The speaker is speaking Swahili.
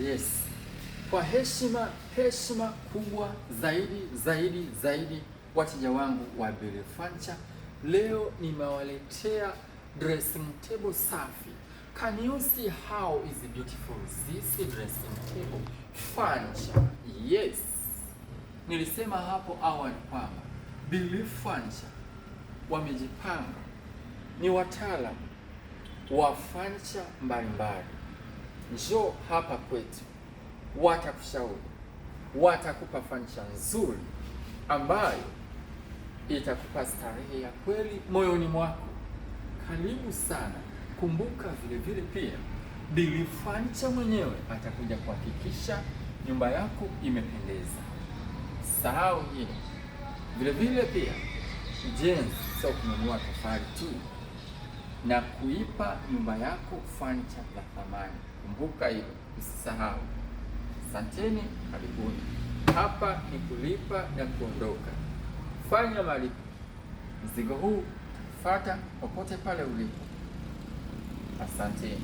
Yes, kwa heshima heshima kubwa zaidi zaidi zaidi, wateja wangu wa Believe Furniture, leo nimewaletea dressing table safi. Can you see how is beautiful this dressing table furniture? Yes, nilisema hapo awali kwamba Believe Furniture wamejipanga, ni wataalamu wa furniture mbalimbali. Njoo hapa kwetu, watakushauri, watakupa furniture nzuri ambayo itakupa starehe ya kweli moyoni mwako. Karibu sana. Kumbuka vile vile pia Believe Furniture mwenyewe atakuja kuhakikisha nyumba yako imependeza. Sahau hilo. Vile vile pia ujenzi sio kununua tofali tu na kuipa nyumba yako furniture la thamani. Kumbuka hilo, usisahau. Asanteni, karibuni. Hapa ni kulipa na kuondoka. Fanya malipo. Mzigo huu utakufuata popote pale ulipo. Asanteni.